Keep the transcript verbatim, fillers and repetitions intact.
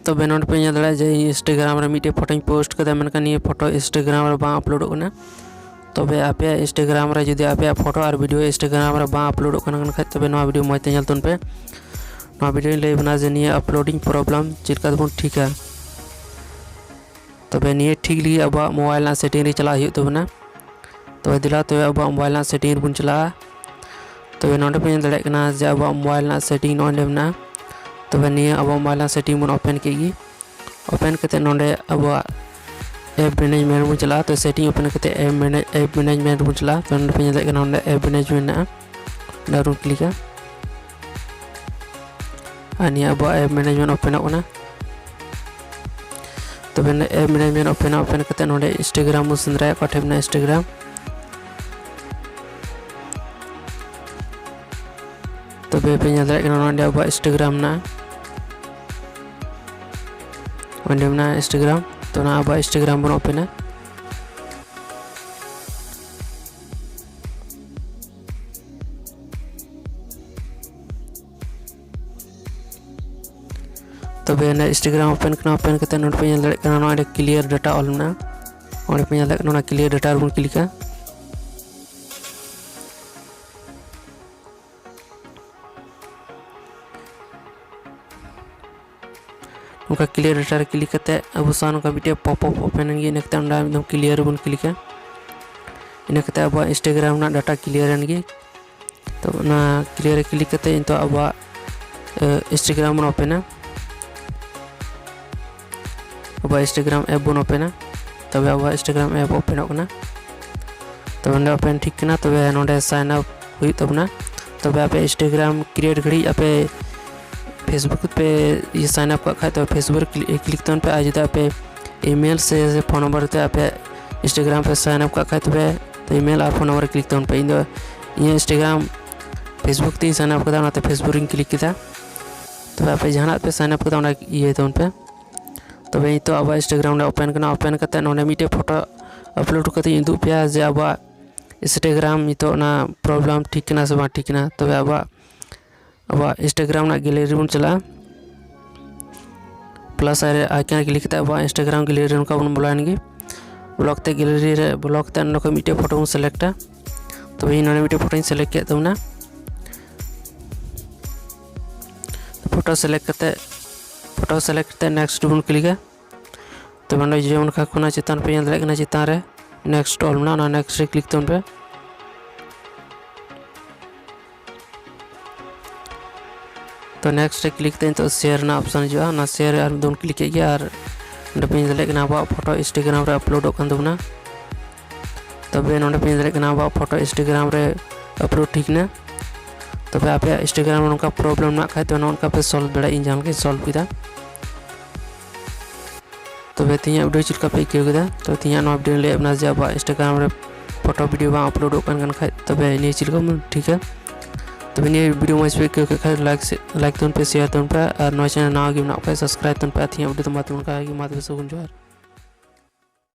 ᱛᱚᱵᱮ ᱱᱚᱰᱮ ᱯᱮ ᱧᱮᱞ ᱫᱟᱲᱮᱭᱟᱜᱼᱟ ᱡᱮ ᱤᱧ Instagram ᱨᱮ ᱢᱤᱫᱴᱮᱡ ᱯᱷᱳᱴᱳᱧ ᱯᱳᱥᱴ ᱠᱟᱫᱟ, ᱢᱮᱱᱠᱷᱟᱱ ᱱᱤᱭᱟᱹ ᱯᱷᱳᱴᱳ Instagram ᱨᱮ ᱵᱟᱝ ᱟᱯᱞᱳᱰᱚᱜ ᱠᱟᱱᱟ᱾ ᱛᱚᱵᱮ ᱟᱯᱮᱭᱟᱜ Instagram ᱨᱮ ᱡᱩᱫᱤ ᱟᱯᱮᱭᱟᱜ ᱯᱷᱳᱴᱳ ᱟᱨ ᱵᱷᱤᱰᱤᱭᱳ Instagram ᱨᱮ ᱵᱟᱝ ᱟᱯᱞᱳᱰᱚᱜ ᱠᱟᱱᱟ ᱠᱷᱟᱡ, ᱛᱚᱵᱮ ᱱᱚᱣᱟ ᱵᱷᱤᱰᱤᱭᱳ ᱢᱚᱡᱽ ᱛᱮ ᱧᱮᱞ ᱛᱟᱵᱚᱱ ᱯᱮ᱾ ᱱᱚᱣᱟ ᱵᱷᱤᱰᱤᱭᱳᱧ ᱞᱟᱹᱭ ᱟᱵᱚᱱᱟ ᱡᱮ ᱱᱤᱭᱟᱹ ᱟᱯᱞᱳᱰᱤᱝ ᱯᱨᱚᱵᱞᱮᱢ ᱪᱮᱫ ᱞᱮᱠᱟ ᱛᱮᱵᱚᱱ ᱴᱷᱤᱠᱟ᱾ ᱛᱚᱵᱮ ᱱᱤᱭᱟᱹ ᱴᱷᱤᱠ ᱞᱟᱹᱜᱤᱫ ᱟᱵᱚᱣᱟᱜ ᱢᱳᱵᱟᱭᱤᱞ ᱨᱮᱱᱟᱜ ᱥᱮᱴᱤᱝ ᱨᱮ ᱪᱟᱞᱟᱜ ᱦᱩᱭᱩᱜ ᱛᱟᱵᱚᱱᱟ᱾ ᱛᱚᱵᱮ ᱫᱮᱞᱟ ᱛᱚᱵᱮ ᱟᱵᱚᱣᱟᱜ ᱢᱳᱵᱟᱭᱤᱞ ᱨᱮᱱᱟᱜ ᱥᱮᱴᱤᱝ ᱨᱮᱵᱚᱱ ᱪᱟᱞᱟᱜᱼᱟ᱾ ᱛᱚᱵᱮ ᱱᱚᱰᱮ ᱯᱮ ᱧᱮᱞ ᱫᱟᱲᱮᱭᱟᱜ ᱠᱟᱱᱟ ᱡᱮ ᱟᱵᱚᱣᱟᱜ ᱢᱳᱵᱟᱭᱤᱞ ᱨᱮᱱᱟᱜ ᱥᱮᱴᱤᱝ ᱱᱚᱜᱼᱚᱭ ᱱᱚᱰᱮ ᱢᱮᱱᱟᱜᱼᱟ᱾ ᱛᱚᱵᱮ ᱱᱤᱭᱟᱹ ᱟᱵᱚᱣᱟᱜ ᱢᱳᱵᱟᱭᱤᱞ ᱨᱮᱱᱟᱜ ᱥᱮᱴᱤᱝ ᱵᱚᱱ ᱳᱯᱮᱱ ᱠᱮᱫ ᱜᱮ᱾ ᱳᱯᱮᱱ ᱠᱟᱛᱮ ᱱᱚᱰᱮ ᱟᱵᱚᱣᱟᱜ ᱮᱯ ᱢᱮᱱᱮᱡᱽᱢᱮᱱᱴ ᱵᱚᱱ ᱪᱟᱞᱟᱜᱼᱟ᱾ ᱛᱚ ᱥᱮᱴᱤᱝ ᱳᱯᱮᱱ ᱠᱟᱛᱮ ᱮᱯ ᱢᱮᱱᱮᱡᱽ ᱮᱯ ᱢᱮᱱᱮᱡᱽᱢᱮᱱᱴ ᱵᱚᱱ ᱪᱟᱞᱟᱜᱼᱟ᱾ ᱛᱚ ᱱᱚᱰᱮ ᱯᱮ ᱧᱮᱞ ᱫᱟᱲᱮᱭᱟᱜ ᱠᱟᱱᱟ ᱱᱚᱰᱮ ᱮᱯ ᱢᱮᱱᱮᱡᱽᱢᱮᱱᱴ ᱢᱮᱱᱟᱜᱼᱟ, ᱚᱸᱰᱮ ᱵᱚᱱ ᱠᱞᱤᱠᱟ᱾ ᱟᱨ ᱱᱤᱭᱟᱹ ᱟᱵᱚᱣᱟᱜ ᱮᱯ ᱢᱮᱱᱮᱡᱽᱢᱮᱱᱴ ᱳᱯᱮᱱᱚᱜ ᱠᱟᱱᱟ᱾ ᱛᱚᱵᱮ ᱱᱚᱰᱮ ᱮᱯ ᱢᱮᱱᱮᱡᱽᱢᱮᱱᱴ ᱳᱯᱮᱱ ᱳᱯᱮᱱ ᱠᱟᱛᱮ ᱱᱚᱰᱮ Instagram ᱵᱚᱱ ᱥᱮᱸᱫᱽᱨᱟᱭᱟ, ᱚᱠᱟ ᱴᱷᱮᱱ ᱢᱮᱱᱟᱜᱼᱟ Instagram᱾ ᱛᱚᱵᱮ ᱯᱮ ᱧᱮᱞ ᱫᱟᱲᱮᱭᱟᱜ ᱠᱟᱱᱟ ᱱᱚᱰᱮ ᱟᱵᱚᱣᱟᱜ Instagram ᱢᱮᱱᱟᱜᱼᱟ, ᱚᱸᱰᱮ ᱢᱮᱱᱟᱜᱼᱟ Instagram᱾ ᱛᱚ ᱚᱱᱟ ᱟᱵᱚᱣᱟᱜ Instagram ᱵᱚᱱ ᱳᱯᱮᱱᱟ᱾ ᱛᱚᱵᱮ ᱚᱱᱟ Instagram ᱳᱯᱮᱱ ᱠᱟᱱᱟ, ᱳᱯᱮᱱ ᱠᱟᱛᱮ ᱱᱚᱰᱮ ᱯᱮ ᱧᱮᱞ ᱫᱟᱲᱮᱭᱟᱜ ᱠᱟᱱᱟ ᱱᱚᱰᱮ clear data ᱚᱞ ᱢᱮᱱᱟᱜᱼᱟ, ᱚᱸᱰᱮ ᱯᱮ ᱧᱮᱞ ᱫᱟᱲᱮᱭᱟᱜ ᱠᱟᱱᱟ ᱚᱱᱟ clear data ᱨᱮᱵᱚᱱ ᱠᱞᱤᱠᱟ᱾ ᱱᱚᱝᱠᱟ clear data ᱨᱮ ᱠᱞᱤᱠ ᱠᱟᱛᱮ ᱟᱵᱚ ᱥᱟᱶ ᱱᱚᱝᱠᱟ ᱢᱤᱫᱴᱮᱡ ᱯᱚᱯ ᱟᱯ ᱳᱯᱮᱱ ᱮᱱ ᱜᱮ, ᱤᱱᱟᱹ ᱠᱟᱛᱮ ᱚᱸᱰᱮ ᱢᱤᱫ ᱫᱷᱟᱣ clear ᱨᱮᱵᱚᱱ ᱠᱞᱤᱠᱟ᱾ ᱤᱱᱟᱹ ᱠᱟᱛᱮ ᱟᱵᱚᱣᱟᱜ Instagram ᱨᱮᱱᱟᱜ data clear ᱮᱱ ᱜᱮ᱾ ᱛᱚ ᱚᱱᱟ clear ᱨᱮ ᱠᱞᱤᱠ ᱠᱟᱛᱮ ᱱᱤᱛᱚᱜ ᱟᱵᱚᱣᱟᱜ, ᱮ, Instagram ᱵᱚᱱ ᱳᱯᱮᱱᱟ᱾ ᱟᱵᱚᱣᱟᱜ Instagram ᱮᱯ ᱵᱚᱱ ᱳᱯᱮᱱᱟ᱾ ᱛᱚᱵᱮ ᱟᱵᱚᱣᱟᱜ Instagram ᱮᱯ ᱳᱯᱮᱱᱚᱜ ᱠᱟᱱᱟ᱾ ᱛᱚᱵᱮ ᱱᱚᱰᱮ ᱳᱯᱮᱱ ᱴᱷᱤᱠ ᱠᱟᱱᱟ᱾ ᱛᱚᱵᱮ ᱱᱚᱰᱮ sign up ᱦᱩᱭᱩᱜ ᱛᱟᱵᱚᱱᱟ᱾ ᱛᱚᱵᱮ ᱟᱯᱮ Instagram create ᱜᱷᱟᱹᱲᱤᱡ ᱟᱯᱮ Facebook ᱯᱮ ᱤᱭᱟᱹ sign up ᱠᱟᱜ ᱠᱷᱟᱡ, ᱛᱚᱵᱮ Facebook ᱨᱮ click ᱛᱟᱵᱚᱱ ᱯᱮ᱾ ᱟᱨ ᱡᱩᱫᱤ ᱟᱯᱮ email ᱥᱮ, ᱥᱮ phone number ᱛᱮ ᱟᱯᱮ Instagram ᱯᱮ sign up ᱠᱟᱜ ᱠᱷᱟᱡ, ᱛᱚᱵᱮ email ᱟᱨ phone number ᱨᱮ click ᱛᱟᱵᱚᱱ ᱯᱮ᱾ ᱤᱧ ᱫᱚ ᱤᱧᱟᱹᱜ Instagram Facebook ᱛᱮᱧ sign up ᱠᱟᱫᱟ, ᱚᱱᱟᱛᱮ Facebook ᱨᱤᱧ click ᱠᱮᱫᱟ᱾ ᱛᱚᱵᱮ ᱟᱯᱮ ᱡᱟᱦᱟᱱᱟᱜ ᱯᱮ sign up ᱠᱟᱫᱟ, ᱚᱱᱟ ᱤᱭᱟᱹᱭ ᱛᱟᱵᱚᱱ ᱯᱮ᱾ ᱛᱚᱵᱮ ᱱᱤᱛᱚᱜ ᱟᱵᱚᱣᱟᱜ Instagram ᱨᱮ ᱳᱯᱮᱱ ᱠᱟᱱᱟ᱾ ᱳᱯᱮᱱ ᱠᱟᱛᱮ ᱱᱚᱰᱮ ᱢᱤᱫᱴᱮᱡ ᱯᱷᱳᱴᱳ ᱟᱯᱞᱳᱰ ᱠᱟᱛᱮ ᱤᱧ ᱩᱫᱩᱜ ᱯᱮᱭᱟ ᱡᱮ ᱟᱵᱚᱣᱟᱜ Instagram ᱱᱤᱛᱚᱜ ᱚᱱᱟ ᱯᱨᱚᱵᱞᱮᱢ ᱴᱷᱤᱠ ᱠᱟᱱᱟ ᱥᱮ ᱵᱟᱝ ᱴᱷᱤᱠ ᱠᱟᱱᱟ᱾ ᱛᱚᱵᱮ ᱟᱵᱚᱣᱟᱜ, ᱟᱵᱚᱣᱟᱜ Instagram ᱨᱮᱱᱟᱜ ᱜᱮᱞᱟᱨᱤ ᱵᱚᱱ ᱪᱟᱞᱟᱜᱼᱟ᱾ plus icon ᱨᱮ click ᱠᱟᱛᱮ ᱟᱵᱚᱣᱟᱜ Instagram gallery ᱨᱮ ᱱᱚᱝᱠᱟ ᱵᱚᱱ ᱵᱚᱞᱚᱭᱮᱱ ᱜᱮ᱾ ᱵᱚᱞᱚ ᱠᱟᱛᱮ gallery ᱨᱮ ᱵᱚᱞᱚ ᱠᱟᱛᱮ ᱱᱚᱸᱰᱮ ᱠᱷᱚᱱ ᱢᱤᱫᱴᱮᱡ ᱯᱷᱳᱴᱳ ᱵᱚᱱ selectᱟ᱾ ᱛᱚᱵᱮ ᱤᱧ ᱱᱚᱸᱰᱮ ᱢᱤᱫᱴᱮᱡ ᱯᱷᱳᱴᱳᱧ select ᱠᱮᱫ ᱛᱟᱵᱚᱱᱟ᱾ ᱯᱷᱳᱴᱳ select ᱠᱟᱛᱮ, ᱯᱷᱳᱴᱳ select ᱠᱟᱛᱮ next ᱵᱚᱱ clickᱟ᱾ ᱛᱚᱵᱮ ᱱᱚᱸᱰᱮ ᱡᱮᱢᱚᱱ ᱠᱷᱟᱱ ᱠᱷᱚᱱᱟᱜ ᱪᱮᱛᱟᱱ ᱯᱮ ᱧᱮᱞ ᱫᱟᱲᱮᱭᱟᱜ ᱠᱟᱱᱟ, ᱪᱮᱛᱟᱱ ᱨᱮ next ᱚᱞ ᱢᱮᱱᱟᱜᱼᱟ, ᱚᱱᱟ next ᱨᱮ click ᱛᱟᱵᱚᱱ ᱯᱮ᱾ ᱛᱚ next ᱨᱮ click ᱠᱟᱛᱮ ᱱᱤᱛᱚᱜ share ᱨᱮᱱᱟᱜ option ᱦᱤᱡᱩᱜᱼᱟ, ᱚᱱᱟ share ᱨᱮ ᱟᱨ ᱢᱤᱫ ᱫᱚᱢ click ᱠᱮᱫ ᱜᱮ ᱟᱨ ᱱᱚᱸᱰᱮ ᱯᱮ ᱧᱮᱞ ᱫᱟᱲᱮᱭᱟᱜ ᱠᱟᱱᱟ ᱟᱵᱚᱣᱟᱜ ᱯᱷᱳᱴᱳ Instagram ᱨᱮ uploadᱚᱜ ᱠᱟᱱ ᱛᱟᱵᱚᱱᱟ᱾ ᱛᱚᱵᱮ ᱱᱚᱸᱰᱮ ᱯᱮ ᱧᱮᱞ ᱫᱟᱲᱮᱭᱟᱜ ᱠᱟᱱᱟ ᱟᱵᱚᱣᱟᱜ ᱯᱷᱳᱴᱳ Instagram ᱨᱮ upload ᱴᱷᱤᱠ ᱮᱱᱟ᱾ ᱛᱚᱵᱮ ᱟᱯᱮᱭᱟᱜ Instagram ᱨᱮ ᱱᱚᱝᱠᱟ problem ᱢᱮᱱᱟᱜ ᱠᱷᱟᱡ ᱛᱚ ᱱᱚᱜᱼᱚ ᱱᱚᱝᱠᱟ ᱯᱮ solve ᱫᱟᱲᱮᱭᱟᱜᱼᱟ, ᱤᱧ ᱡᱟᱦᱟᱸ ᱞᱮᱠᱟᱧ solve ᱠᱮᱫᱟ᱾ ᱛᱚᱵᱮ ᱛᱮᱦᱮᱧᱟᱜ video ᱪᱮᱫ ᱞᱮᱠᱟ ᱯᱮ ᱟᱹᱭᱠᱟᱹᱣ ᱠᱮᱫᱟ? ᱛᱚ ᱛᱮᱦᱮᱧᱟᱜ ᱱᱚᱣᱟ video ᱞᱟᱹᱭ ᱟᱵᱚᱱᱟ ᱡᱮ ᱟᱵᱚᱣᱟᱜ Instagram ᱨᱮ ᱯᱷᱳᱴᱳ video ᱵᱟᱝ uploadᱚᱜ ᱠᱟᱱ ᱠᱟᱱ ᱠᱷᱟᱡ ᱛᱚᱵᱮ ᱱᱤᱭᱟᱹ ᱪᱮᱫ ᱞᱮᱠᱟ ᱵᱚᱱ ᱴᱷᱤᱠᱟ᱾ ᱛᱚᱵᱮ ᱱᱤᱭᱟᱹ video ᱢᱚᱡᱽ ᱯᱮ ᱟᱹᱭᱠᱟᱹᱣ ᱠᱮᱫ ᱠᱷᱟᱡ like ᱥᱮ, like ᱛᱟᱵᱚᱱ ᱯᱮ, share ᱛᱟᱵᱚᱱ ᱯᱮ ᱟᱨ ᱱᱚᱣᱟ channel ᱱᱟᱣᱟ ᱜᱮ ᱢᱮᱱᱟᱜ ᱠᱷᱟᱡ subscribe ᱛᱟᱵᱚᱱ ᱯᱮ᱾ ᱟᱨ ᱛᱮᱦᱮᱧᱟᱜ video ᱫᱚ ᱢᱟ ᱛᱚᱵᱮ ᱱᱚᱝᱠᱟ ᱜᱮ, ᱢᱟ ᱛᱚᱵᱮ ᱥᱟᱹᱜᱩᱱ ᱡᱚᱦᱟᱨ᱾